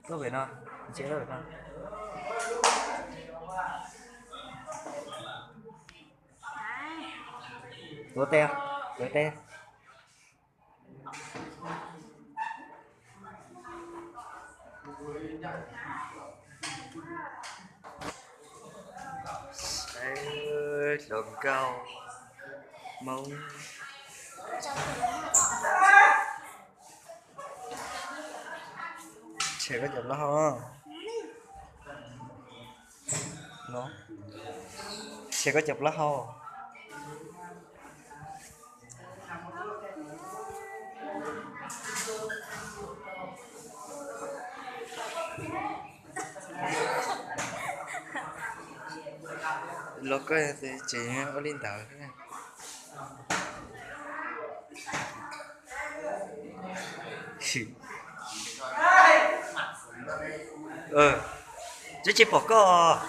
Lub pem no, ntshe lub pem no. Tuav tes, tuav tes. Hluas nkauj Hmoob. Tshem koj cov plaub hau. Tshem koj cov plaub hau. Los koj tseem ua li ntawd. Twb tsis pom koj.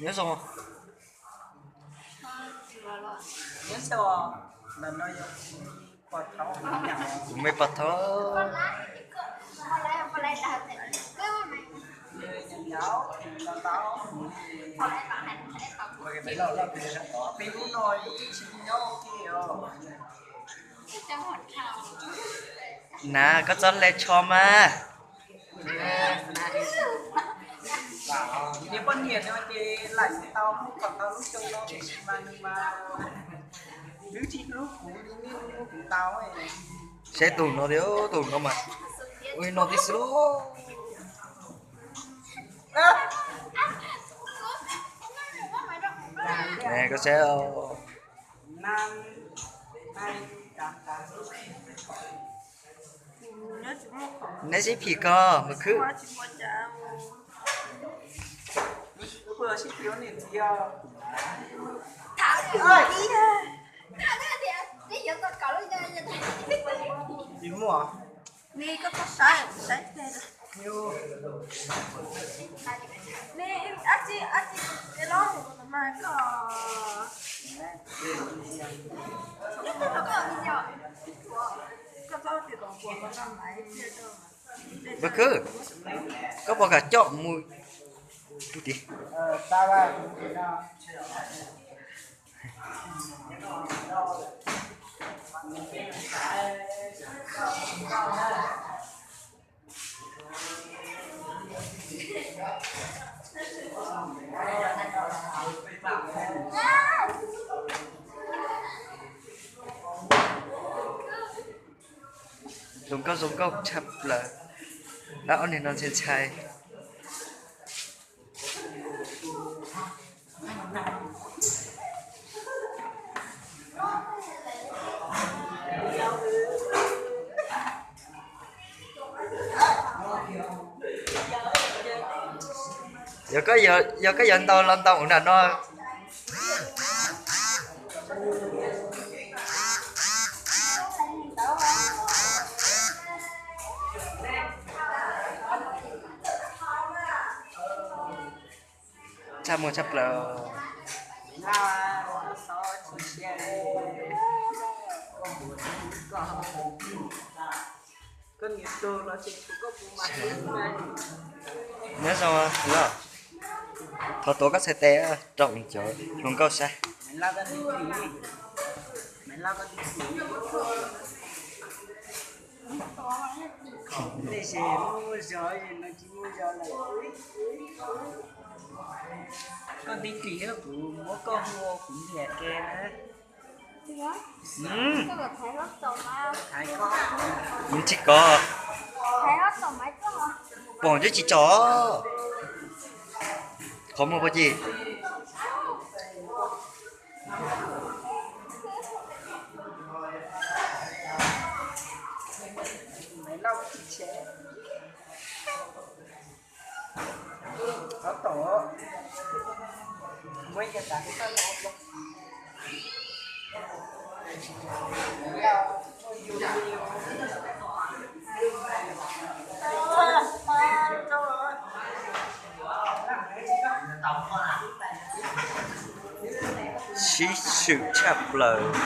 Nyob zoo. Kuv me pog thaub. Na, koj txhob hle tsho mas. Saib tus no tias, tus no mas ua li no tib si lauj. Koj saib, neb sib phim ko mas khwb. Mas khwb, koj puas kam coj mus tid? Zoo nkauj zoo nkauj tshaj plaws. Dab ob niag no ntshai ntshai. Yog koj, yog koj yuav ntaus los ntaus nram no. Tshaj muag tshaj plaws. Nyob zoo, thov tuav koj txhais tes rau cov hluas nkauj saib. Koj tib tsis yog kuv muab koj hu kuv ntiag ke na. Tsis kov, pom twb tsis tso. Qhov muag puas ci? Sib swm tshaj plaws.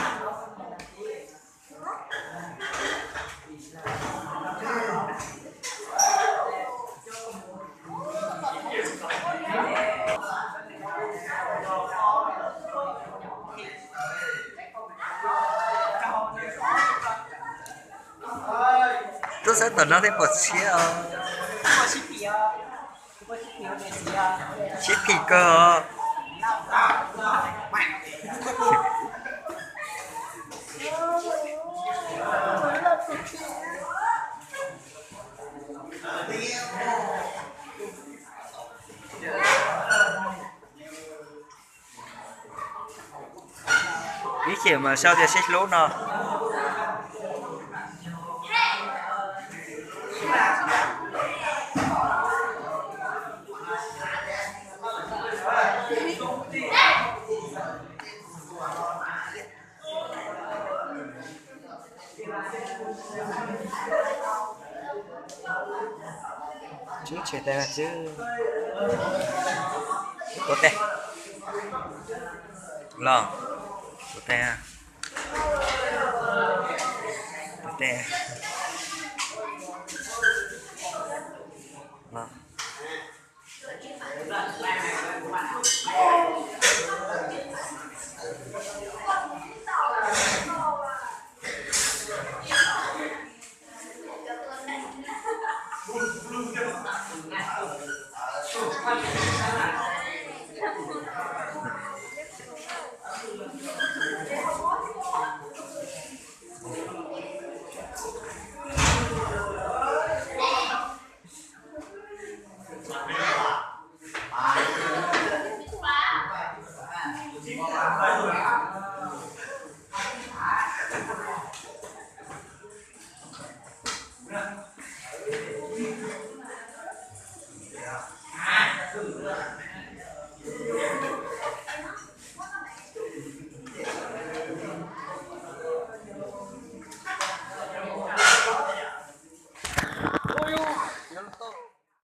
Tuaj saib tom no thiaj pom tshiab os. Tshiab phim kawg os. Ib chim mas sau tias sib hlub no. Tswb tshem tes tswb. Tuav tes los. Tuav tes. Tuav tes los.